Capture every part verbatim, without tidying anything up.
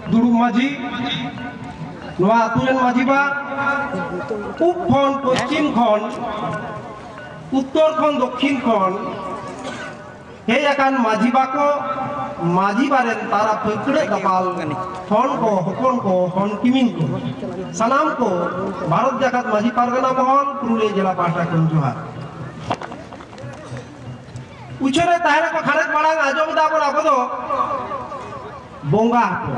ᱫᱩᱲᱩᱵ ᱢᱟᱹᱡᱷᱤ, ᱱᱚᱣᱟ ᱟᱹᱛᱩ ᱨᱮᱱ ᱢᱟᱹᱡᱷᱤ ᱵᱟ, ᱯᱩᱵ ᱠᱷᱚᱱ ᱯᱚᱪᱷᱤᱢ ᱠᱷᱚᱱ, ᱩᱛᱛᱚᱨ ᱠᱷᱚᱱ ᱫᱚᱠᱠᱷᱤᱱ ᱠᱷᱚᱱ ᱦᱮᱡ ᱟᱠᱟᱱ ᱢᱟᱹᱡᱷᱤ ᱵᱟ ᱠᱚ, ᱢᱟᱹᱡᱷᱤ ᱵᱟ ᱨᱮᱱ ᱛᱟᱨᱟ ᱯᱷᱟᱹᱠᱲᱟᱹᱜ ᱫᱟᱯᱟᱞ ᱦᱚᱱ ᱠᱚ, ᱦᱚᱯᱚᱱ ᱠᱚ, ᱦᱚᱱ ᱠᱤᱢᱤᱱ ᱠᱚ, ᱥᱟᱱᱟᱢ ᱠᱚ ᱵᱷᱟᱨᱚᱛ ᱡᱟᱠᱟᱛ ᱢᱟᱹᱡᱷᱤ ᱯᱟᱨᱜᱟᱱᱟ ᱢᱚᱦᱚᱞ, ᱯᱩᱨᱩᱞᱤᱭᱟᱹ ᱡᱮᱞᱟ ᱯᱟᱦᱴᱟ ᱠᱷᱚᱱ ᱡᱚᱦᱟᱨ᱾ ᱩᱪᱷᱟᱹᱱ ᱨᱮ ᱛᱟᱦᱮᱸ ᱱᱟᱠᱚ ᱠᱷᱟᱱᱮᱠ ᱢᱟᱲᱟᱝ ᱟᱸᱡᱚᱢ ᱮᱫᱟ ᱵᱚᱱ ᱟᱵᱚ ᱫᱚ ᱵᱚᱸᱜᱟ ᱦᱚᱯᱚᱱ᱾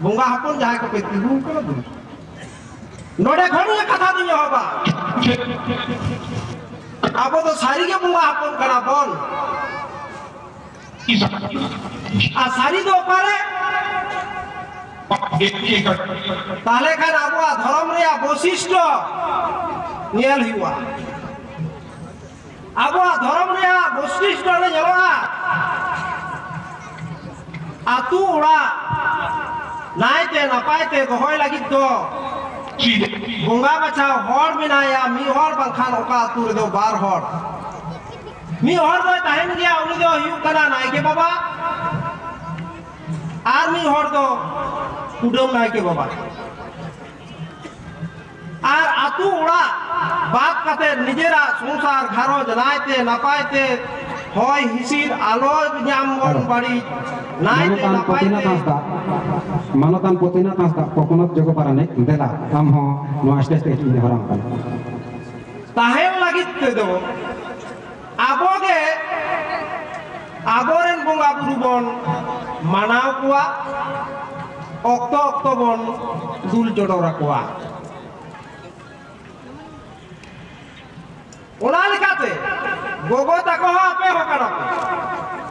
ᱵᱚᱸᱜᱟ ᱦᱚᱯᱚᱱ ᱡᱟᱦᱟᱸᱭ ᱠᱚᱯᱮ ᱛᱤᱸᱜᱩ ᱠᱟᱱᱟ ᱫᱩᱲᱩᱵ᱾ ᱱᱚᱰᱮ ᱠᱷᱚᱱ ᱜᱮ ᱠᱟᱛᱷᱟ ᱫᱚᱧ ᱮᱦᱚᱵᱟ᱾ ᱟᱵᱚ ᱫᱚ ᱥᱟᱹᱨᱤ ᱜᱮ ᱵᱚᱸᱜᱟ ᱦᱚᱯᱚᱱ ᱠᱟᱱᱟ ᱵᱚᱱ᱾ ᱟᱨ ᱥᱟᱹᱨᱤ ᱫᱚ ᱚᱠᱟᱨᱮ? ᱛᱟᱦᱞᱮ ᱠᱷᱟᱱ ᱟᱵᱚᱣᱟᱜ ᱫᱷᱚᱨᱚᱢ ᱨᱮᱭᱟᱜ ᱵᱳᱭᱥᱤᱥᱴᱚ ᱧᱮᱞ ᱦᱩᱭᱩᱜᱼᱟ᱾ ᱟᱵᱚᱣᱟᱜ ᱫᱷᱚᱨᱚᱢ ᱨᱮᱭᱟᱜ ᱵᱳᱭᱥᱤᱥᱴᱚ ᱨᱮ ᱧᱮᱞᱚᱜᱼᱟ, ᱟᱹᱛᱩ ᱚᱲᱟᱜ ᱱᱟᱭᱛᱮ ᱱᱟᱯᱟᱭ ᱛᱮ ᱫᱚᱦᱚᱭ ᱞᱟᱹᱜᱤᱫ ᱫᱚ ᱵᱚᱸᱜᱟ ᱵᱟᱪᱷᱟᱣ ᱦᱚᱲ ᱢᱮᱱᱟᱭᱟ, ᱢᱤᱫ ᱦᱚᱲ ᱵᱟᱝᱠᱷᱟᱱ ᱚᱠᱟ ᱟᱹᱛᱩ ᱨᱮᱫᱚ ᱵᱟᱨ ᱦᱚᱲ᱾ ᱢᱤᱫ ᱦᱚᱲ ᱫᱚᱭ ᱛᱟᱦᱮᱱ ᱜᱮᱭᱟ, ᱩᱱᱤ ᱫᱚ ᱦᱩᱭᱩᱜ ᱠᱟᱱᱟ ᱱᱟᱭᱠᱮ ᱵᱟᱵᱟ, ᱟᱨ ᱢᱤᱫ ᱦᱚᱲ ᱫᱚ ᱠᱩᱰᱟᱹᱢ ᱱᱟᱭᱠᱮ ᱵᱟᱵᱟ᱾ ᱟᱨ ᱟᱹᱛᱩ ᱚᱲᱟᱜ ᱵᱟᱫ ᱠᱟᱛᱮ ᱱᱤᱡᱮᱨᱟᱜ ᱥᱚᱝᱥᱟᱨ ᱜᱷᱟᱨᱚᱸᱡᱽ ᱱᱟᱭᱛᱮ ᱱᱟᱯᱟᱭ ᱛᱮ ᱦᱚᱭ ᱦᱤᱸᱥᱤᱫ ᱟᱞᱚ ᱧᱟᱢ ᱵᱚᱱ ᱵᱟᱹᱲᱤᱡ, ᱱᱟᱭᱛᱮ ᱢᱟᱱᱚᱛᱟᱱ ᱱᱟᱯᱟᱭ ᱯᱚᱛᱤᱱᱟ ᱛᱮ᱾ ᱦᱟᱸᱥᱫᱟ, ᱢᱟᱱᱚᱛᱟᱱ ᱯᱚᱛᱤᱱᱟ ᱦᱟᱸᱥᱫᱟ, ᱯᱚᱯᱚᱱᱚᱛ ᱡᱚᱜᱚ ᱯᱟᱨᱟᱱᱤᱠ, ᱫᱮᱞᱟ, ᱟᱢ ᱦᱚᱸ ᱱᱚᱣᱟ ᱥᱴᱮᱡ ᱛᱮ ᱦᱤᱡᱩᱜ ᱤᱧ ᱱᱮᱦᱚᱨᱟᱢ ᱠᱟᱱᱟ᱾ ᱛᱟᱦᱮᱱ ᱞᱟᱹᱜᱤᱫ ᱛᱮᱫᱚ ᱟᱵᱚ ᱜᱮ ᱟᱵᱚᱨᱮᱱ ᱵᱚᱸᱜᱟ ᱵᱩᱨᱩ ᱵᱚᱱ ᱢᱟᱱᱟᱣ ᱠᱚᱣᱟ, ᱚᱠᱛᱚ ᱚᱠᱛᱚ ᱵᱚᱱ ᱫᱩᱞ ᱪᱚᱰᱚᱨ ᱟᱠᱚᱣᱟ᱾ ᱚᱱᱟ ᱞᱮᱠᱟᱛᱮ ᱜᱚᱜᱚ ᱛᱟᱠᱚ ᱦᱚᱸ ᱟᱯᱮ ᱦᱚᱸ ᱠᱟᱱᱟ ᱯᱮ,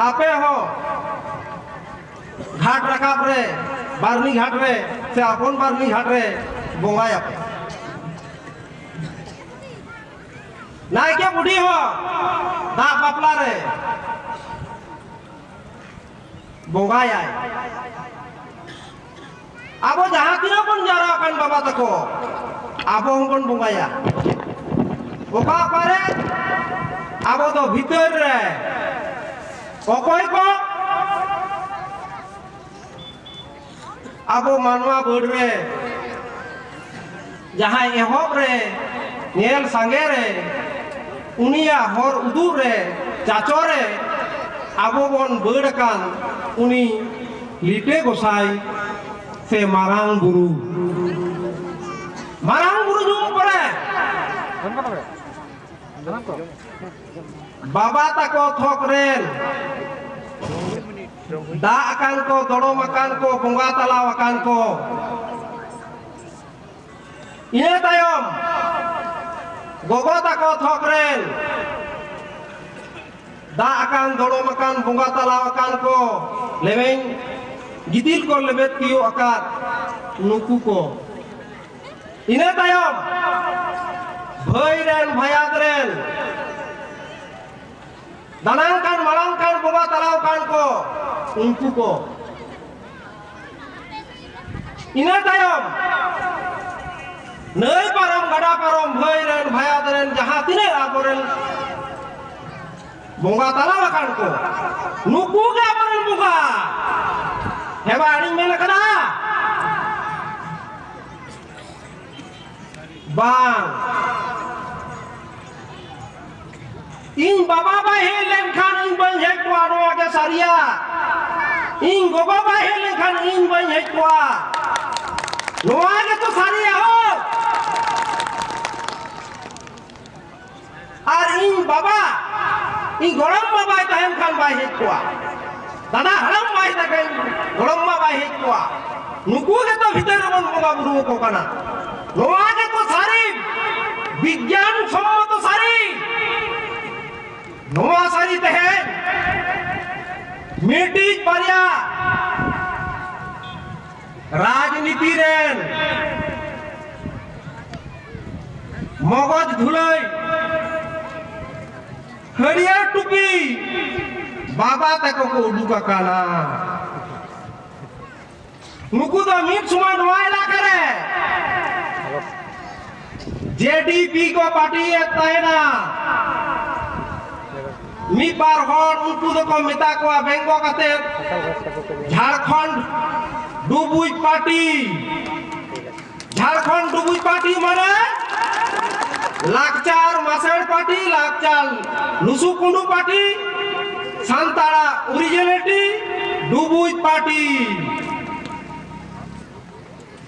ᱟᱯᱮ ᱦᱚᱸ ᱜᱷᱟᱴ ᱨᱟᱠᱟᱵ ᱨᱮ, ᱵᱟᱨᱱᱤ ᱜᱷᱟᱴ ᱨᱮ ᱥᱮ ᱟᱯᱚᱱ ᱵᱟᱨᱱᱤ ᱜᱷᱟᱴ ᱨᱮ ᱵᱚᱸᱜᱟᱭᱟᱯᱮ᱾ ᱱᱟᱭᱠᱮ ᱵᱩᱰᱷᱤ ᱦᱚᱸ ᱫᱟᱜ ᱵᱟᱯᱞᱟ ᱨᱮ ᱵᱚᱸᱜᱟᱭᱟᱭ᱾ ᱟᱵᱚ ᱡᱟᱦᱟᱸ ᱛᱤᱱᱟᱹᱜ ᱵᱚᱱ ᱡᱟᱣᱨᱟ ᱟᱠᱟᱱ ᱵᱟᱵᱟ ᱛᱟᱠᱚ, ᱟᱵᱚ ᱦᱚᱸᱵᱚᱱ ᱵᱚᱸᱜᱟᱭᱟ᱾ ᱚᱠᱟ ᱚᱠᱟᱨᱮ? ᱟᱵᱚ ᱫᱚ ᱵᱷᱤᱛᱟᱹᱨ ᱨᱮ᱾ ᱚᱠᱚᱭ ᱠᱚ? ᱟᱵᱚ ᱢᱟᱱᱣᱟ ᱵᱟᱹᱰ ᱨᱮ ᱡᱟᱦᱟᱸᱭ ᱮᱦᱚᱵ ᱨᱮ, ᱧᱮᱞ ᱥᱟᱸᱜᱮ ᱨᱮ, ᱩᱱᱤᱭᱟᱜ ᱦᱚᱨ ᱩᱫᱩᱜ ᱨᱮ, ᱪᱟᱪᱚ ᱨᱮ ᱟᱵᱚ ᱵᱚᱱ ᱵᱟᱹᱰ ᱟᱠᱟᱱ ᱩᱱᱤ ᱞᱤᱴᱟᱹ ᱜᱚᱸᱥᱟᱭ ᱥᱮ ᱢᱟᱨᱟᱝ ᱵᱩᱨᱩ᱾ ᱢᱟᱨᱟᱝ ᱵᱩᱨᱩ ᱧᱩᱢ ᱯᱚᱨᱮ ᱵᱟᱵᱟ ᱛᱟᱠᱚ ᱛᱷᱚᱠ ᱨᱮᱱ ᱫᱟᱜ ᱟᱠᱟᱱ ᱠᱚ, ᱫᱚᱲᱚᱢ ᱟᱠᱟᱱ ᱠᱚ, ᱵᱚᱸᱜᱟ ᱛᱟᱞᱟᱣ ᱟᱠᱟᱱ ᱠᱚ᱾ ᱤᱱᱟᱹ ᱛᱟᱭᱚᱢ ᱜᱚᱜᱚ ᱛᱟᱠᱚ ᱛᱷᱚᱠ ᱨᱮᱱ ᱫᱟᱜ ᱟᱠᱟᱱ, ᱫᱚᱲᱚᱢ ᱟᱠᱟᱱ, ᱵᱚᱸᱜᱟ ᱛᱟᱞᱟᱣ ᱟᱠᱟᱱ ᱠᱚ, ᱞᱮᱢᱮᱧ ᱜᱤᱛᱤᱞ ᱠᱚ ᱞᱮᱵᱮᱫ ᱛᱤᱭᱳᱜ ᱟᱠᱟᱫ ᱱᱩᱠᱩ ᱠᱚ᱾ ᱤᱱᱟᱹ ᱛᱟᱭᱚᱢ ᱵᱷᱟᱹᱭ ᱨᱮᱱ, ᱵᱷᱟᱭᱟᱫ ᱨᱮᱱ, ᱫᱟᱱᱟᱝ ᱠᱟᱱ, ᱢᱟᱲᱟᱝ ᱠᱟᱱ, ᱵᱚᱸᱜᱟ ᱛᱟᱞᱟᱣ ᱠᱟᱱ ᱠᱚ, ᱩᱱᱠᱩ ᱠᱚ᱾ ᱤᱱᱟᱹ ᱛᱟᱭᱚᱢ ᱱᱟᱹᱭ ᱯᱟᱨᱚᱢ, ᱜᱟᱰᱟ ᱯᱟᱨᱚᱢ, ᱵᱷᱟᱹᱭ ᱨᱮᱱ, ᱵᱷᱟᱭᱟᱫ ᱨᱮᱱ, ᱡᱟᱦᱟᱸ ᱛᱤᱱᱟᱹᱜ ᱟᱵᱚᱨᱮᱱ ᱵᱚᱸᱜᱟ ᱛᱟᱞᱟᱣ ᱟᱠᱟᱱ ᱠᱚ, ᱱᱩᱠᱩ ᱜᱮ ᱟᱵᱚᱨᱮᱱ ᱵᱚᱸᱜᱟ᱾ ᱦᱮᱸ ᱵᱟ, ᱟᱹᱰᱤᱧ ᱢᱮᱱ ᱟᱠᱟᱫᱟ? ᱵᱟᱝ᱾ ᱤᱧ ᱵᱟᱵᱟ ᱵᱟᱭ ᱦᱮᱡ ᱞᱮᱱᱠᱷᱟᱱ ᱤᱧ ᱵᱟᱹᱧ ᱦᱮᱡ ᱠᱚᱜᱼᱟ, ᱱᱚᱣᱟ ᱜᱮ ᱥᱟᱹᱨᱤᱭᱟ᱾ ᱤᱧ ᱜᱚᱜᱚ ᱵᱟᱭ ᱦᱮᱡ ᱞᱮᱱᱠᱷᱟᱱ ᱤᱧ ᱵᱟᱹᱧ ᱦᱮᱡ ᱠᱚᱜᱼᱟ, ᱱᱚᱣᱟ ᱜᱮᱛᱚ ᱥᱟᱹᱨᱤᱭᱟ ᱦᱳ᱾ ᱟᱨ ᱤᱧ ᱵᱟᱵᱟ, ᱤᱧ ᱜᱚᱲᱚᱢ ᱵᱟᱵᱟᱭ ᱛᱟᱦᱮᱱ ᱠᱷᱟᱱ ᱵᱟᱭ ᱦᱮᱡ ᱠᱚᱜᱼᱟ, ᱫᱟᱫᱟ ᱦᱟᱲᱟᱢ ᱵᱟᱭ ᱛᱟᱦᱮᱱ, ᱜᱚᱲᱚᱢ ᱵᱟ ᱵᱟᱭ ᱦᱮᱡ ᱠᱚᱜᱼᱟ᱾ ᱱᱩᱠᱩ ᱜᱮᱛᱚ ᱵᱷᱤᱛᱟᱹᱨ ᱨᱮᱵᱚᱱ ᱵᱚᱸᱜᱟ ᱵᱩᱨᱩ ᱟᱠᱚ ᱠᱟᱱᱟ᱾ ᱱᱚᱣᱟ ᱜᱮᱛᱚ ᱥᱟᱹᱨᱤ ᱵᱤᱜᱽᱜᱟᱱ ᱥᱚᱢᱢᱚᱛᱚ ᱥᱟᱹᱨᱤ᱾ ᱱᱚᱣᱟ ᱥᱟᱹᱨᱤ ᱛᱮᱦᱮᱧ ᱢᱤᱫᱴᱤᱡ ᱵᱟᱨᱭᱟ ᱨᱟᱡᱽᱱᱤᱛᱤ ᱨᱮᱱ ᱢᱚᱜᱚᱡᱽ ᱫᱷᱩᱞᱟᱹᱭ ᱦᱟᱹᱨᱭᱟᱹᱲ ᱴᱩᱯᱤ ᱵᱟᱵᱟ ᱛᱟᱠᱚ ᱠᱚ ᱩᱰᱩᱠ ᱟᱠᱟᱱᱟ᱾ ᱱᱩᱠᱩ ᱫᱚ ᱢᱤᱫ ᱥᱚᱢᱚᱭ ᱱᱚᱣᱟ ᱮᱞᱟᱠᱟ ᱨᱮ ᱡᱮᱰᱤᱯᱤ ᱠᱚ ᱯᱟᱨᱴᱤ ᱮᱫ ᱛᱟᱦᱮᱱᱟ᱾ ᱢᱤᱫ ᱵᱟᱨ ᱦᱚᱲ ᱩᱱᱠᱩ ᱫᱚᱠᱚ ᱢᱮᱛᱟ ᱠᱚᱣᱟ ᱵᱮᱝᱜᱚ ᱠᱟᱛᱮ ᱡᱷᱟᱲᱠᱷᱚᱸᱰ ᱰᱩᱵᱩᱡ ᱯᱟᱨᱴᱤ, ᱡᱷᱟᱲᱠᱷᱚᱸᱰ ᱰᱩᱵᱩᱡ ᱯᱟᱨᱴᱤ ᱢᱟᱱᱮ ᱞᱟᱠᱪᱟᱨ ᱢᱟᱥᱮᱲ ᱯᱟᱨᱴᱤ, ᱞᱟᱠᱪᱟᱨ ᱞᱩᱥᱩ ᱠᱩᱸᱰᱩ ᱯᱟᱨᱴᱤ, ᱥᱟᱱᱛᱟᱲᱟᱜ ᱚᱨᱤᱡᱤᱱᱟᱞᱤᱴᱤ ᱰᱩᱵᱩᱡ ᱯᱟᱨᱴᱤ᱾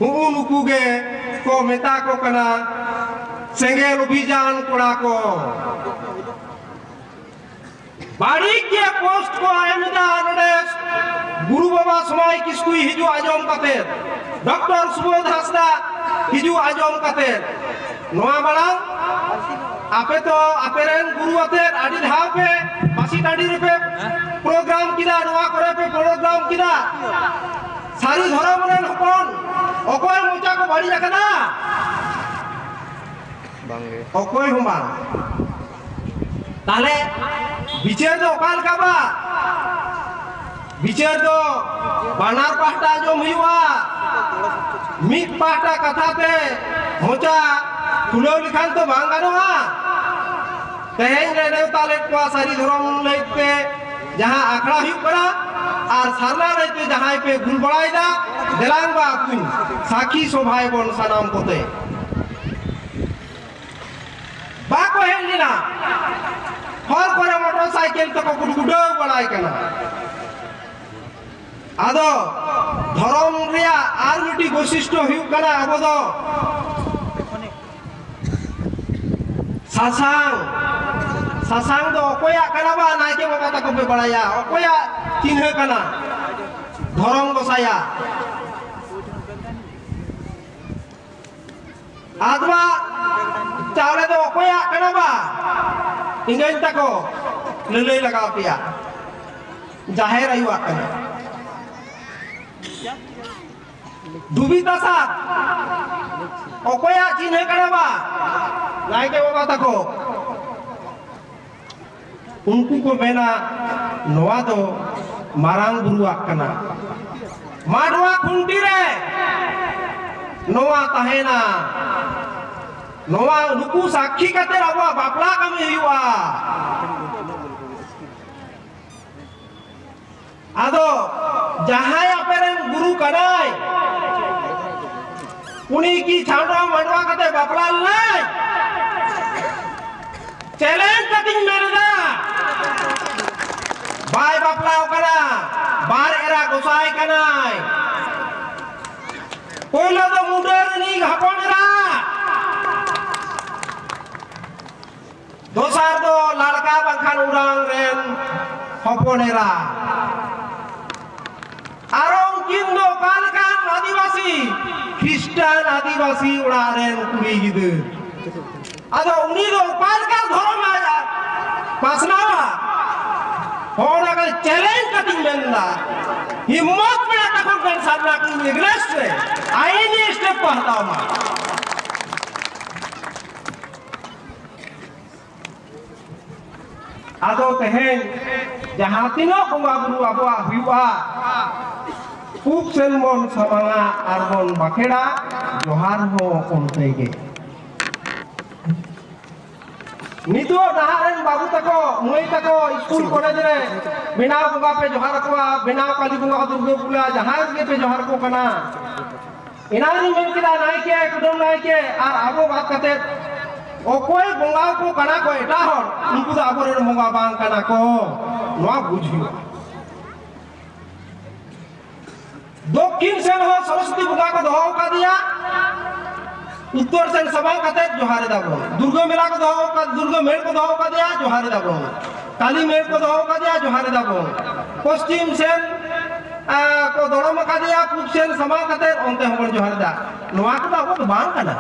ᱦᱩᱜᱼᱩ ᱱᱩᱠᱩ ᱜᱮ ᱠᱚ ᱢᱮᱛᱟ ᱠᱚ ᱠᱟᱱᱟ ᱥᱮᱸᱜᱮᱞ ᱚᱵᱷᱤᱡᱟᱱ ᱠᱚᱲᱟ ᱠᱚ᱾ ᱵᱟᱹᱲᱤᱡ ᱜᱮ ᱯᱳᱥᱴ ᱠᱚ ᱮᱢ ᱮᱫᱟ ᱱᱚᱰᱮ᱾ ᱜᱩᱨᱩ ᱵᱟᱵᱟ ᱥᱚᱢᱟᱭ ᱠᱤᱥᱠᱩᱭ ᱦᱤᱡᱩᱜ ᱟᱸᱡᱚᱢ ᱠᱟᱛᱮ, ᱰᱚᱠᱴᱚᱨ ᱥᱩᱵᱳᱫᱷ ᱦᱟᱸᱥᱫᱟ ᱦᱤᱡᱩᱜ ᱟᱸᱡᱚᱢ ᱠᱟᱛᱮ, ᱱᱚᱣᱟ ᱢᱟᱲᱟᱝ ᱟᱯᱮ ᱫᱚ ᱟᱯᱮ ᱨᱮᱱ ᱜᱩᱨᱩ ᱟᱛᱮ ᱟᱹᱰᱤ ᱫᱷᱟᱣ ᱯᱮ ᱯᱟᱹᱥᱤ ᱴᱟᱺᱰᱤ ᱨᱮᱯᱮ ᱯᱨᱳᱜᱨᱟᱢ ᱠᱮᱫᱟ, ᱱᱚᱣᱟ ᱠᱚᱨᱮ ᱯᱮ ᱯᱨᱳᱜᱨᱟᱢ ᱠᱮᱫᱟ᱾ ᱥᱟᱹᱨᱤ ᱫᱷᱚᱨᱚᱢ ᱨᱮᱱ ᱦᱚᱯᱚᱱ ᱚᱠᱚᱭ ᱢᱚᱪᱟ ᱠᱚ ᱵᱟᱹᱲᱤᱡ ᱟᱠᱟᱫᱟ? ᱵᱟᱝᱜᱮ᱾ ᱚᱠᱚᱭ ᱦᱚᱸ ᱵᱟᱝ᱾ ᱛᱟᱦᱞᱮ ᱵᱤᱪᱟᱹᱨ ᱫᱚ ᱚᱠᱟ ᱞᱮᱠᱟ ᱵᱟ? ᱵᱤᱪᱟᱹᱨ ᱫᱚ ᱵᱟᱱᱟᱨ ᱯᱟᱦᱴᱟ ᱟᱸᱡᱚᱢ ᱦᱩᱭᱩᱜᱼᱟ᱾ ᱢᱤᱫ ᱯᱟᱦᱴᱟ ᱠᱟᱛᱷᱟ ᱛᱮ ᱢᱚᱪᱟ ᱠᱷᱩᱞᱟᱹᱣ ᱞᱮᱠᱷᱟᱱ ᱛᱚ ᱵᱟᱝ ᱜᱟᱱᱚᱜᱼᱟ᱾ ᱛᱮᱦᱮᱧ ᱞᱮ ᱱᱮᱣᱛᱟ ᱞᱮᱫ ᱠᱚᱣᱟ ᱥᱟᱹᱨᱤ ᱫᱷᱚᱨᱚᱢ ᱞᱟᱹᱭ ᱛᱮ ᱡᱟᱦᱟᱸ ᱟᱠᱷᱲᱟ ᱦᱩᱭᱩᱜ ᱠᱟᱱᱟ, ᱟᱨ ᱥᱟᱨᱱᱟ ᱞᱟᱹᱭ ᱛᱮ ᱡᱟᱦᱟᱸᱭ ᱯᱮ ᱜᱩᱞ ᱵᱟᱲᱟᱭᱮᱫᱟ, ᱫᱮᱞᱟᱝ ᱵᱟ ᱟᱹᱠᱤᱱ ᱥᱟᱹᱠᱷᱤ ᱥᱚᱵᱷᱟᱭ ᱵᱚᱱ ᱥᱟᱱᱟᱢ ᱠᱚᱛᱮ᱾ ᱵᱟᱠᱚ ᱦᱮᱡ ᱞᱮᱱᱟ᱾ ᱦᱚᱨ ᱠᱚᱨᱮ ᱢᱚᱴᱚᱨ ᱥᱟᱭᱠᱮᱞ ᱛᱮᱠᱚ ᱜᱩᱰᱜᱩᱰᱟᱹᱣ ᱵᱟᱲᱟᱭ ᱠᱟᱱᱟ᱾ ᱟᱫᱚ ᱫᱷᱚᱨᱚᱢ ᱨᱮᱭᱟᱜ ᱟᱨ ᱢᱤᱫᱴᱤᱡ ᱵᱳᱭᱥᱤᱥᱴᱚ ᱦᱩᱭᱩᱜ ᱠᱟᱱᱟ, ᱟᱵᱚ ᱫᱚ ᱥᱟᱥᱟᱝ, ᱥᱟᱥᱟᱝ ᱫᱚ ᱚᱠᱚᱭᱟᱜ ᱠᱟᱱᱟ ᱵᱟ? ᱱᱟᱭᱠᱮ ᱵᱟᱵᱟ ᱛᱟᱠᱚ ᱯᱮ ᱵᱟᱲᱟᱭᱟ ᱚᱠᱚᱭᱟᱜ ᱪᱤᱱᱦᱟᱹ ᱠᱟᱱᱟ? ᱫᱷᱚᱨᱚᱢ ᱜᱚᱸᱥᱟᱭᱟᱜ᱾ ᱟᱫᱽᱣᱟ ᱪᱟᱣᱞᱮ ᱫᱚ ᱚᱠᱚᱭᱟᱜ ᱠᱟᱱᱟ ᱵᱟ? ᱮᱸᱜᱟᱹᱧ ᱛᱟᱠᱚ, ᱞᱟᱹᱞᱟᱹᱭ ᱞᱟᱜᱟᱣ ᱯᱮᱭᱟ, ᱡᱟᱦᱮᱨ ᱟᱭᱳᱣᱟᱜ ᱠᱟᱱᱟ᱾ ᱫᱷᱩᱵᱤ ᱛᱟᱥᱟᱫ ᱚᱠᱚᱭᱟᱜ ᱪᱤᱱᱦᱟᱹ ᱠᱟᱱᱟ ᱵᱟ? ᱱᱟᱭᱠᱮ ᱵᱟᱵᱟ ᱛᱟᱠᱚ᱾ ᱩᱱᱠᱩ ᱠᱚ ᱢᱮᱱᱟ, ᱱᱚᱣᱟ ᱫᱚ ᱢᱟᱨᱟᱝ ᱵᱩᱨᱩᱣᱟᱜ ᱠᱟᱱᱟ᱾ ᱢᱟᱰᱣᱟ ᱠᱷᱩᱱᱴᱤ ᱨᱮ ᱱᱚᱣᱟ ᱛᱟᱦᱮᱱᱟ᱾ ᱱᱚᱣᱟ ᱱᱩᱠᱩ ᱥᱟᱹᱠᱷᱤ ᱠᱟᱛᱮ ᱟᱵᱚᱣᱟᱜ ᱵᱟᱯᱞᱟ ᱠᱟᱹᱢᱤ ᱦᱩᱭᱩᱜᱼᱟ᱾ ᱟᱫᱚ ᱡᱟᱦᱟᱸᱭ ᱟᱯᱮ ᱨᱮᱱ ᱜᱩᱨᱩ ᱠᱟᱱᱟᱭ, ᱩᱱᱤ ᱠᱤ ᱪᱷᱟᱢᱰᱟ ᱢᱟᱰᱣᱟ ᱠᱟᱛᱮ ᱵᱟᱯᱞᱟ ᱞᱮᱱᱟᱭ? ᱪᱮᱞᱮᱧᱡᱽ ᱠᱟᱛᱮᱧ ᱢᱮᱱ ᱮᱫᱟ, ᱵᱟᱭ ᱵᱟᱯᱞᱟ ᱟᱠᱟᱱᱟ, ᱵᱟᱨ ᱮᱨᱟ ᱜᱚᱸᱥᱟᱭ ᱠᱟᱱᱟᱭ᱾ ᱯᱳᱭᱞᱳ ᱫᱚ ᱢᱩᱰᱟᱹ ᱨᱤᱱᱤᱡ ᱦᱚᱯᱚᱱ ᱮᱨᱟ, ᱫᱚᱥᱟᱨ ᱫᱚ ᱞᱟᱲᱠᱟ ᱵᱟᱝᱠᱷᱟᱱ ᱩᱨᱟᱝ ᱨᱮᱱ ᱦᱚᱯᱚᱱ ᱮᱨᱟ᱾ ᱟᱨᱚ ᱩᱱᱠᱤᱱ ᱫᱚ ᱚᱠᱟ ᱞᱮᱠᱟᱱ ᱟᱹᱫᱤᱵᱟᱹᱥᱤ? ᱠᱷᱨᱤᱥᱴᱟᱱ ᱟᱹᱫᱤᱵᱟᱹᱥᱤ ᱚᱲᱟᱜ ᱨᱮᱱ ᱠᱩᱲᱤ ᱜᱤᱫᱟᱹᱨ᱾ ᱟᱫᱚ ᱩᱱᱤ ᱫᱚ ᱚᱠᱟ ᱞᱮᱠᱟᱱ ᱫᱷᱚᱨᱚᱢ ᱮ ᱯᱟᱥᱱᱟᱣᱟ? ᱦᱚᱸ, ᱚᱱᱟ ᱠᱚ ᱪᱮᱞᱮᱧᱡᱽ ᱠᱟᱛᱮᱧ ᱢᱮᱱᱫᱟ, ᱦᱤᱢᱢᱚᱛ ᱢᱮᱱᱟᱜ ᱛᱟᱠᱚ ᱠᱷᱟᱱ ᱥᱟᱨᱱᱟ ᱠᱚ against ᱨᱮ ᱟᱭᱤᱱᱤ step ᱠᱚ ᱦᱟᱛᱟᱣ ᱢᱟ᱾ ᱟᱫᱚ ᱛᱮᱦᱮᱧ ᱡᱟᱦᱟᱸ ᱛᱤᱱᱟᱹᱜ ᱵᱚᱸᱜᱟ ᱵᱩᱨᱩ ᱟᱵᱚᱣᱟᱜ ᱦᱩᱭᱩᱜᱼᱟ, ᱯᱩᱵ ᱥᱮᱱ ᱵᱚᱱ ᱥᱟᱢᱟᱝᱟ ᱟᱨ ᱵᱚᱱ ᱵᱟᱠᱷᱮᱲᱟ, ᱡᱚᱦᱟᱨ ᱦᱚᱸ ᱚᱱᱛᱮ ᱜᱮ᱾ ᱱᱤᱛᱚᱜ ᱱᱟᱦᱟᱜ ᱨᱮᱱ ᱵᱟᱹᱵᱩ ᱛᱟᱠᱚ, ᱢᱟᱹᱭ ᱛᱟᱠᱚ ᱥᱠᱩᱞ ᱠᱚᱞᱮᱡᱽ ᱨᱮ ᱵᱮᱱᱟᱣ ᱵᱚᱸᱜᱟ ᱯᱮ ᱡᱚᱦᱟᱨ ᱟᱠᱚᱣᱟ, ᱵᱮᱱᱟᱣ ᱠᱟᱹᱞᱤ ᱵᱚᱸᱜᱟ, ᱫᱩᱨᱜᱟᱹ ᱯᱩᱡᱟ, ᱡᱟᱦᱟᱸᱭ ᱜᱮᱯᱮ ᱡᱚᱦᱟᱨ ᱟᱠᱚ ᱠᱟᱱᱟ᱾ ᱮᱱᱟᱝ ᱨᱤᱧ ᱢᱮᱱ ᱠᱮᱫᱟ, ᱱᱟᱭᱠᱮ, ᱠᱩᱰᱟᱹᱢ ᱱᱟᱭᱠᱮ ᱟᱨ ᱟᱵᱚ ᱵᱟᱫ ᱠᱟᱛᱮ ᱚᱠᱚᱭ ᱵᱚᱸᱜᱟ ᱠᱚ ᱠᱟᱱᱟ ᱠᱚ ᱮᱴᱟᱜ ᱦᱚᱲ, ᱩᱱᱠᱩ ᱫᱚ ᱟᱵᱚᱨᱮᱱ ᱵᱚᱸᱜᱟ ᱵᱟᱝ ᱠᱟᱱᱟ ᱠᱚ᱾ ᱱᱚᱣᱟ ᱵᱩᱡᱽ ᱦᱩᱭᱩᱜᱼᱟ᱾ ᱫᱚᱠᱠᱷᱤᱱ ᱥᱮᱱ ᱦᱚᱸ ᱥᱚᱨᱚᱥᱚᱛᱤ ᱵᱚᱸᱜᱟ ᱠᱚ ᱫᱚᱦᱚ ᱟᱠᱟᱫᱮᱭᱟ, ᱩᱛᱛᱚᱨ ᱥᱮᱱ ᱥᱟᱢᱟᱝ ᱠᱟᱛᱮ ᱡᱚᱦᱟᱨ ᱮᱫᱟ ᱵᱚᱱ᱾ ᱫᱩᱨᱜᱟᱹ ᱢᱮᱞᱟ ᱠᱚ ᱫᱚᱦᱚ ᱟᱠᱟᱫ, ᱫᱩᱨᱜᱟᱹ ᱢᱮᱲ ᱠᱚ ᱫᱚᱦᱚ ᱟᱠᱟᱫᱮᱭᱟ, ᱡᱚᱦᱟᱨ ᱮᱫᱟ ᱵᱚᱱ᱾ ᱠᱟᱞᱤ ᱢᱮᱲ ᱠᱚ ᱫᱚᱦᱚ ᱟᱠᱟᱫᱮᱭᱟ, ᱡᱚᱦᱟᱨ ᱮᱫᱟ ᱵᱚᱱ᱾ ᱯᱚᱥᱪᱤᱢ ᱥᱮᱱ, ᱟ, ᱠᱚ ᱫᱚᱲᱚᱢ ᱟᱠᱟᱫᱮᱭᱟ, ᱯᱩᱵ ᱥᱮᱱ ᱥᱟᱢᱟᱝ ᱠᱟᱛᱮ ᱚᱱᱛᱮ ᱦᱚᱸᱵᱚᱱ ᱡᱚᱦᱟᱨ ᱮᱫᱟ᱾ ᱱᱚᱣᱟ ᱠᱚᱫᱚ ᱟᱵᱚ ᱫᱚ ᱵᱟᱝ ᱠᱟᱱᱟ,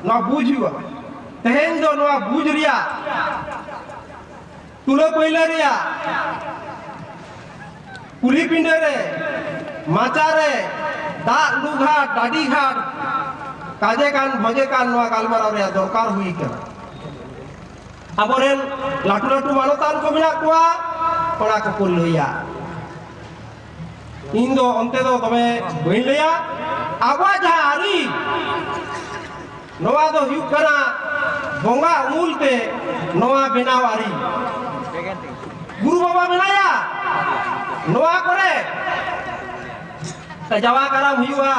ᱱᱚᱣᱟ ᱵᱩᱡᱽ ᱦᱩᱭᱩᱜᱼᱟ᱾ ᱛᱮᱦᱮᱧ ᱫᱚ ᱱᱚᱣᱟ ᱵᱩᱡᱽ ᱨᱮᱭᱟᱜ, ᱛᱩᱞᱟᱹ ᱯᱟᱹᱭᱞᱟᱹ ᱨᱮᱭᱟᱜ, ᱠᱩᱞᱦᱤ ᱯᱤᱸᱰᱟᱹ ᱨᱮ, ᱢᱟᱪᱟ ᱨᱮ, ᱫᱟᱜ ᱞᱩ ᱜᱷᱟᱴ, ᱰᱟᱹᱰᱤ ᱜᱷᱟᱴ, ᱠᱟᱡᱮ ᱠᱟᱱ ᱵᱷᱚᱡᱮ ᱠᱟᱱ ᱱᱚᱣᱟ ᱜᱟᱞᱢᱟᱨᱟᱣ ᱨᱮᱭᱟᱜ ᱫᱚᱨᱠᱟᱨ ᱦᱩᱭ ᱠᱟᱱᱟ᱾ ᱟᱵᱚᱨᱮᱱ ᱞᱟᱹᱴᱩ ᱞᱟᱹᱴᱩ ᱢᱟᱱᱚᱛᱟᱱ ᱠᱚ ᱢᱮᱱᱟᱜ ᱠᱚᱣᱟ, ᱚᱱᱟ ᱠᱚᱠᱚ ᱞᱟᱹᱭᱟ᱾ ᱤᱧ ᱫᱚ ᱚᱱᱛᱮ ᱫᱚ ᱫᱚᱢᱮ ᱵᱟᱹᱧ ᱞᱟᱹᱭᱟ᱾ ᱟᱵᱚᱣᱟᱜ ᱡᱟᱦᱟᱸ ᱟᱹᱨᱤ, ᱱᱚᱣᱟ ᱫᱚ ᱦᱩᱭᱩᱜ ᱠᱟᱱᱟ ᱵᱚᱸᱜᱟ ᱩᱢᱩᱞ ᱛᱮ ᱱᱚᱣᱟ ᱵᱮᱱᱟᱣ ᱟᱹᱨᱤ᱾ ᱜᱩᱨᱩ ᱵᱟᱵᱟ ᱢᱮᱱᱟᱭᱟ ᱱᱚᱣᱟ ᱠᱚᱨᱮ, ᱡᱟᱣᱟ ᱠᱟᱨᱟᱢ ᱦᱩᱭᱩᱜᱼᱟ,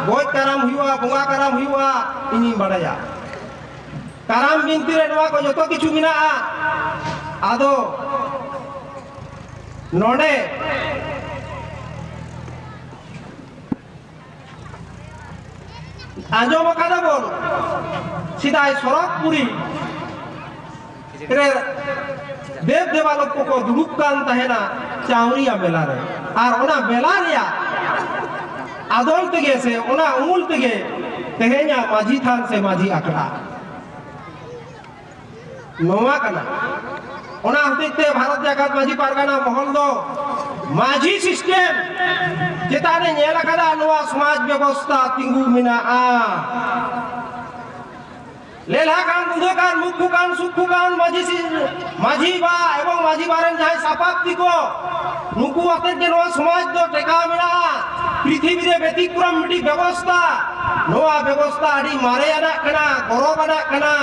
ᱜᱚᱡ ᱠᱟᱨᱟᱢ ᱦᱩᱭᱩᱜᱼᱟ, ᱵᱚᱸᱜᱟ ᱠᱟᱨᱟᱢ ᱦᱩᱭᱩᱜᱼᱟ, ᱤᱧᱤᱧ ᱵᱟᱲᱟᱭᱟ᱾ ᱠᱟᱨᱟᱢ ᱵᱤᱱᱛᱤ ᱨᱮ ᱱᱚᱣᱟ ᱠᱚ ᱡᱚᱛᱚ ᱠᱤᱪᱷᱩ ᱢᱮᱱᱟᱜᱼᱟ᱾ ᱟᱫᱚ ᱱᱚᱰᱮ ᱟᱸᱡᱚᱢ ᱟᱠᱟᱫᱟ ᱵᱚᱱ, ᱥᱮᱫᱟᱭ ᱥᱚᱨᱚᱜᱽᱯᱩᱨᱤ ᱨᱮ ᱫᱮᱵ ᱫᱮᱵᱟᱞᱳᱠ ᱠᱚᱠᱚ ᱫᱩᱲᱩᱵ ᱠᱟᱱ ᱛᱟᱦᱮᱱᱟ ᱪᱟᱣᱨᱤᱭᱟ ᱢᱮᱞᱟ ᱨᱮ᱾ ᱟᱨ ᱚᱱᱟ ᱢᱮᱞᱟ ᱨᱮᱭᱟᱜ ᱟᱫᱚᱞ ᱛᱮᱜᱮ ᱥᱮ ᱚᱱᱟ ᱩᱢᱩᱞ ᱛᱮᱜᱮ ᱛᱮᱦᱮᱧᱟᱜ ᱢᱟᱹᱡᱷᱤ ᱛᱷᱟᱱ ᱥᱮ ᱢᱟᱹᱡᱷᱤ ᱟᱠᱷᱲᱟ ᱱᱚᱣᱟ ᱠᱟᱱᱟ᱾ ᱚᱱᱟ ᱦᱚᱛᱮᱡ ᱛᱮ ᱵᱷᱟᱨᱚᱛ ᱡᱟᱠᱟᱛ ᱢᱟᱹᱡᱷᱤ ᱯᱟᱨᱜᱟᱱᱟ ᱢᱚᱦᱚᱞ ᱫᱚ ᱢᱟᱹᱡᱷᱤ ᱥᱤᱥᱴᱮᱢ ᱪᱮᱛᱟᱱ ᱨᱮ ᱧᱮᱞ ᱟᱠᱟᱫᱟ ᱱᱚᱣᱟ ᱥᱚᱢᱟᱡᱽ ᱵᱮᱵᱚᱥᱛᱷᱟ ᱛᱤᱸᱜᱩ ᱢᱮᱱᱟᱜᱼᱟ᱾ ᱞᱮᱞᱦᱟ ᱠᱟᱱ, ᱨᱩᱸᱰᱟᱹ ᱠᱟᱱ, ᱢᱩᱠᱠᱷᱩ ᱠᱟᱱ, ᱥᱩᱠᱠᱷᱩ ᱠᱟᱱ, ᱢᱟᱹᱡᱷᱤ ᱥᱤ-, ᱢᱟᱹᱡᱷᱤ ᱵᱟ ᱮᱵᱚᱝ ᱢᱟᱹᱡᱷᱤ ᱵᱟ ᱨᱮᱱ ᱡᱟᱦᱟᱸᱭ ᱥᱟᱯᱟᱵ ᱛᱤᱠᱚ, ᱱᱩᱠᱩ ᱟᱛᱮᱫ ᱜᱮ ᱱᱚᱣᱟ ᱥᱚᱢᱟᱡᱽ ᱫᱚ ᱴᱮᱠᱟᱣ ᱢᱮᱱᱟᱜᱼᱟ᱾ ᱯᱨᱤᱛᱷᱤᱵᱤ ᱨᱮ ᱵᱮᱛᱤᱠᱨᱚᱢ ᱢᱤᱫᱴᱤᱡ ᱵᱮᱵᱚᱥᱛᱷᱟ, ᱱᱚᱣᱟ ᱵᱮᱵᱚᱥᱛᱷᱟ ᱟᱹᱰᱤ ᱢᱟᱨᱮᱭᱟᱱᱟᱜ ᱠᱟᱱᱟ, ᱜᱚᱨᱚᱵᱟᱱᱟᱜ ᱠᱟᱱᱟ᱾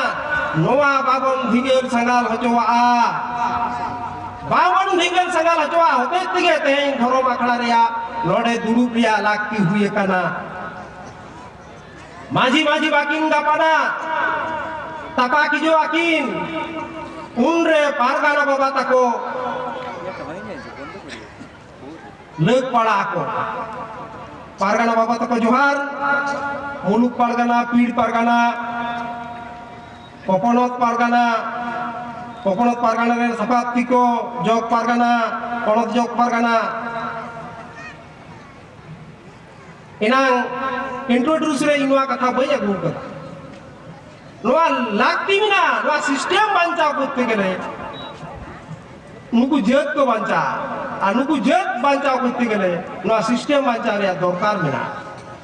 ᱱᱚᱣᱟ ᱵᱟᱵᱚᱱ ᱫᱷᱤᱸᱜᱟᱹᱞ ᱥᱟᱸᱜᱟᱞ ᱦᱚᱪᱚᱣᱟᱜᱼᱟ, ᱵᱟᱵᱚᱱ ᱫᱷᱤᱸᱜᱟᱹᱞ ᱥᱟᱸᱜᱟᱞ ᱦᱚᱪᱚᱣᱟᱜ ᱦᱚᱛᱮᱡ ᱛᱮᱜᱮ ᱛᱮᱦᱮᱧ ᱫᱷᱚᱨᱚᱢ ᱟᱠᱷᱲᱟ ᱨᱮᱭᱟᱜ ᱱᱚᱰᱮ ᱫᱩᱲᱩᱵ ᱨᱮᱭᱟᱜ ᱞᱟᱹᱠᱛᱤ ᱦᱩᱭ ᱟᱠᱟᱱᱟ᱾ ᱢᱟᱹᱡᱷᱤ ᱢᱟᱹᱡᱷᱤ ᱵᱟᱹᱠᱤᱱ ᱜᱟᱯᱟᱱᱟ, ᱛᱟᱯᱟ ᱠᱤᱡᱚ ᱟᱹᱠᱤᱱ, ᱩᱱᱨᱮ ᱯᱟᱨᱜᱟᱱᱟ ᱵᱟᱵᱟ ᱛᱟᱠᱚ ᱞᱟᱹᱜ ᱯᱟᱲᱟ ᱟᱠᱚ᱾ ᱯᱟᱨᱜᱟᱱᱟ ᱵᱟᱵᱟ ᱛᱟᱠᱚ ᱡᱚᱦᱟᱨ, ᱢᱩᱞᱩᱠ ᱯᱟᱨᱜᱟᱱᱟ, ᱯᱤᱲ ᱯᱟᱨᱜᱟᱱᱟ, ᱯᱚᱯᱚᱱᱚᱛ ᱯᱟᱨᱜᱟᱱᱟ, ᱯᱚᱯᱚᱱᱚᱛ ᱯᱟᱨᱜᱟᱱᱟ ᱨᱮᱱ ᱥᱟᱯᱟᱵ ᱛᱤᱠᱚ, ᱡᱚᱜᱽ ᱯᱟᱨᱜᱟᱱᱟ, ᱯᱚᱱᱚᱛ ᱡᱚᱜᱽ ᱯᱟᱨᱜᱟᱱᱟ, ᱮᱱᱟᱝ introduce ᱨᱮ ᱤᱧ ᱱᱚᱣᱟ ᱠᱟᱛᱷᱟ ᱵᱟᱹᱧ ᱟᱹᱜᱩ ᱟᱠᱟᱫᱟ᱾ ᱱᱚᱣᱟ ᱞᱟᱹᱠᱛᱤ ᱢᱮᱱᱟᱜᱼᱟ, ᱱᱚᱣᱟ ᱥᱤᱥᱴᱮᱢ ᱵᱟᱧᱪᱟᱣ ᱠᱚᱨᱛᱮ ᱜᱮᱞᱮ ᱱᱩᱠᱩ ᱡᱟᱹᱛ ᱠᱚ ᱵᱟᱧᱪᱟᱣ, ᱟᱨ ᱱᱩᱠᱩ ᱡᱟᱹᱛ ᱵᱟᱧᱪᱟᱣ ᱠᱚᱨᱛᱮ ᱜᱮᱞᱮ ᱱᱚᱣᱟ ᱥᱤᱥᱴᱮᱢ ᱵᱟᱧᱪᱟᱣ ᱨᱮᱭᱟᱜ ᱫᱚᱨᱠᱟᱨ ᱢᱮᱱᱟᱜᱼᱟ᱾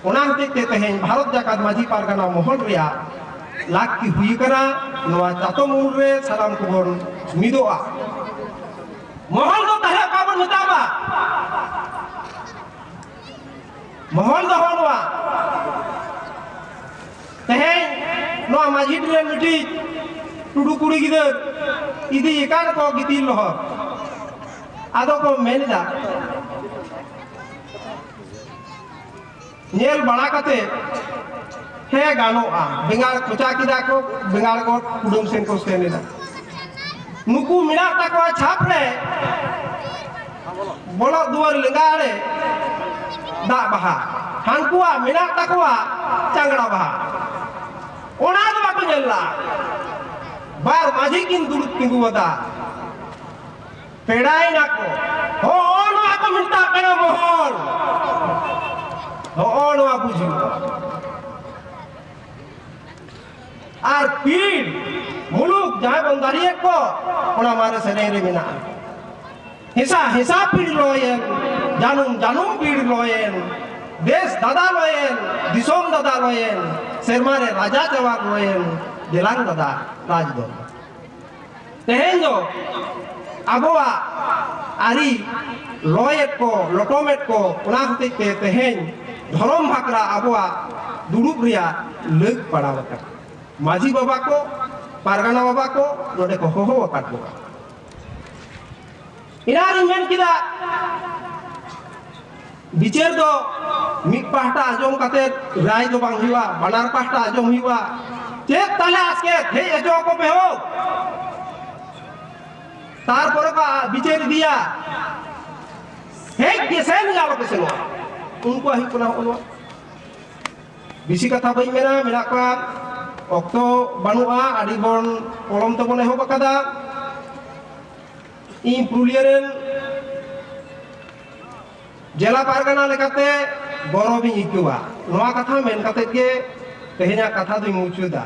ᱚᱱᱟ ᱦᱚᱛᱮᱡ ᱛᱮ ᱛᱮᱦᱮᱧ ᱵᱷᱟᱨᱚᱛ ᱡᱟᱠᱟᱛ ᱢᱟᱹᱡᱷᱤ ᱯᱟᱨᱜᱟᱱᱟ ᱢᱚᱦᱚᱞ ᱨᱮᱭᱟᱜ ᱞᱟᱹᱠᱛᱤ ᱦᱩᱭ ᱟᱠᱟᱱᱟ, ᱱᱚᱣᱟ ᱪᱟᱛᱚᱢ ᱩᱢᱩᱞ ᱨᱮ ᱥᱟᱱᱟᱢ ᱠᱚᱵᱚᱱ ᱢᱤᱫᱚᱜᱼᱟ᱾ ᱢᱚᱦᱚᱞ ᱫᱚ ᱛᱟᱦᱮᱸ ᱚᱠᱟ ᱵᱚᱱ ᱢᱮᱛᱟᱜᱼᱟ? ᱢᱚᱦᱚᱞ ᱫᱚ ᱦᱚᱸ ᱱᱚᱣᱟ ᱛᱮᱦᱮᱧ ᱱᱚᱣᱟ ᱢᱟᱹᱡᱷᱤ ᱴᱤ ᱨᱮᱱ ᱢᱤᱫᱴᱤᱡ ᱴᱩᱰᱩ ᱠᱩᱲᱤ ᱜᱤᱫᱟᱹᱨ ᱤᱫᱤ ᱟᱠᱟᱱ ᱠᱚ ᱜᱤᱛᱤᱞ ᱞᱚᱦᱚᱫ᱾ ᱟᱫᱚ ᱠᱚ ᱢᱮᱱ ᱮᱫᱟ, ᱧᱮᱞ ᱵᱟᱲᱟ ᱠᱟᱛᱮ, ᱦᱮᱸ, ᱜᱟᱱᱚᱜᱼᱟ, ᱵᱮᱸᱜᱟᱲ ᱠᱚᱪᱟ ᱠᱮᱫᱟ ᱠᱚ, ᱵᱮᱸᱜᱟᱲ ᱜᱚᱫ ᱠᱩᱰᱟᱹᱢ ᱥᱮᱱ ᱠᱚ ᱥᱮᱱ ᱮᱱᱟ᱾ ᱱᱩᱠᱩ ᱢᱮᱱᱟᱜ ᱛᱟᱠᱚᱣᱟ ᱪᱷᱟᱯ ᱨᱮ ᱵᱚᱞᱚᱜ ᱫᱩᱣᱟᱹᱨ ᱞᱮᱸᱜᱟ ᱟᱲᱮ ᱫᱟᱜ ᱵᱟᱦᱟ, ᱦᱟᱱᱠᱩᱣᱟᱜ ᱢᱮᱱᱟᱜ ᱛᱟᱠᱚᱣᱟ ᱪᱟᱝᱲᱟ ᱵᱟᱦᱟ᱾ ᱚᱱᱟ ᱫᱚ ᱵᱟᱠᱚ ᱧᱮᱞ ᱞᱟᱜᱼᱟ᱾ ᱵᱟᱨ ᱢᱟᱹᱡᱷᱤ ᱠᱤᱱ ᱫᱩᱲᱩᱵ ᱛᱤᱸᱜᱩ ᱟᱫᱟ, ᱯᱮᱲᱟᱭᱮᱱᱟ ᱠᱚ᱾ ᱦᱚᱸᱜᱼᱚ ᱱᱚᱣᱟ ᱠᱚ ᱢᱮᱛᱟᱜ ᱠᱟᱱᱟ ᱢᱚᱦᱚᱞ᱾ ᱦᱚᱸᱜᱼᱚ ᱱᱚᱣᱟ ᱵᱩᱡᱷᱟᱹᱣ᱾ ᱟᱨ ᱯᱤᱲ ᱢᱩᱞᱩᱠ ᱡᱟᱦᱟᱸᱭ ᱵᱚᱱ ᱫᱟᱲᱮᱭᱟᱜ ᱠᱚ, ᱚᱱᱟ ᱢᱟᱨᱮ ᱥᱮᱨᱮᱧ ᱨᱮ ᱢᱮᱱᱟᱜᱼᱟ᱾ ᱦᱮᱸᱥᱟ ᱦᱮᱸᱥᱟ ᱯᱤᱲ ᱞᱚᱭᱮᱱ, ᱡᱟᱹᱱᱩᱢ ᱡᱟᱹᱱᱩᱢ ᱯᱤᱲ ᱞᱚᱭᱮᱱ, ᱫᱮᱥ ᱫᱟᱫᱟ ᱞᱚᱭᱮᱱ, ᱫᱤᱥᱚᱢ ᱫᱟᱫᱟ ᱞᱚᱭᱮᱱ, ᱥᱮᱨᱢᱟ ᱨᱮ ᱨᱟᱡᱟ ᱪᱟᱣᱟᱨ ᱞᱚᱭᱮᱱ, ᱫᱮᱞᱟᱝ ᱫᱟᱫᱟ ᱨᱟᱡᱽ ᱫᱚᱨᱵᱟᱨ᱾ ᱛᱮᱦᱮᱧ ᱫᱚ ᱟᱵᱚᱣᱟᱜ ᱟᱹᱨᱤ ᱞᱚᱭᱮᱫ ᱠᱚ, ᱞᱚᱴᱚᱢᱮᱫ ᱠᱚ, ᱚᱱᱟ ᱦᱚᱛᱮᱡ ᱛᱮ ᱛᱮᱦᱮᱧ ᱫᱷᱚᱨᱚᱢ ᱵᱷᱟᱠᱨᱟ ᱟᱵᱚᱣᱟᱜ ᱫᱩᱲᱩᱵ ᱨᱮᱭᱟᱜ ᱞᱟᱹᱠ ᱯᱟᱲᱟᱣ ᱟᱠᱟᱱᱟ᱾ ᱢᱟᱹᱡᱷᱤ ᱵᱟᱵᱟ ᱠᱚ, ᱯᱟᱨᱜᱟᱱᱟ ᱵᱟᱵᱟ ᱠᱚ ᱱᱚᱰᱮ ᱠᱚ ᱦᱚᱦᱚ ᱟᱠᱟᱫ ᱵᱚᱱᱟ᱾ ᱮᱱᱟᱱ ᱤᱧ ᱢᱮᱱ ᱠᱮᱫᱟ, ᱵᱤᱪᱟᱹᱨ ᱫᱚ ᱢᱤᱫ ᱯᱟᱦᱴᱟ ᱟᱸᱡᱚᱢ ᱠᱟᱛᱮ ᱨᱟᱭ ᱫᱚ ᱵᱟᱝ ᱦᱩᱭᱩᱜᱼᱟ, ᱵᱟᱱᱟᱨ ᱯᱟᱦᱴᱟ ᱟᱸᱡᱚᱢ ᱦᱩᱭᱩᱜᱼᱟ᱾ ᱪᱮᱫ ᱛᱟᱦᱞᱮ ᱟᱥᱠᱮᱛ, ᱦᱮᱡ ᱦᱚᱪᱚ ᱟᱠᱚ ᱯᱮ ᱦᱳ᱾ ᱛᱟᱨᱯᱚᱨᱮ ᱠᱚ ᱵᱤᱪᱟᱹᱨ ᱤᱫᱤᱭᱟ, ᱦᱮᱡ ᱜᱮ ᱥᱮᱱ ᱜᱮ ᱟᱞᱚ ᱯᱮ ᱥᱮᱱᱚᱜᱼᱟ᱾ ᱩᱱᱠᱩᱣᱟᱜ ᱦᱩᱭᱩᱜ ᱠᱟᱱᱟ ᱦᱚᱸᱜᱼᱚ ᱱᱚᱣᱟ᱾ ᱵᱮᱥᱤ ᱠᱟᱛᱷᱟ ᱵᱟᱹᱧ ᱢᱮᱱᱟ, ᱢᱮᱱᱟᱜ ᱠᱚᱣᱟ, ᱚᱠᱛᱚ ᱵᱟᱹᱱᱩᱜᱼᱟ, ᱟᱹᱰᱤ ᱵᱚᱱ ᱯᱚᱞᱚᱢ ᱛᱮᱵᱚᱱ ᱮᱦᱚᱵ ᱟᱠᱟᱫᱟ᱾ ᱤᱧ ᱯᱩᱨᱩᱞᱤᱭᱟᱹ ᱨᱮᱱ ᱡᱮᱞᱟ ᱯᱟᱨᱜᱟᱱᱟ ᱞᱮᱠᱟᱛᱮ ᱜᱚᱨᱚᱵᱤᱧ ᱟᱹᱭᱠᱟᱹᱣᱟ᱾ ᱱᱚᱣᱟ ᱠᱟᱛᱷᱟ ᱢᱮᱱ ᱠᱟᱛᱮ ᱜᱮ ᱛᱮᱦᱮᱧᱟᱜ ᱠᱟᱛᱷᱟ ᱫᱚᱧ ᱢᱩᱪᱟᱹᱫᱟ᱾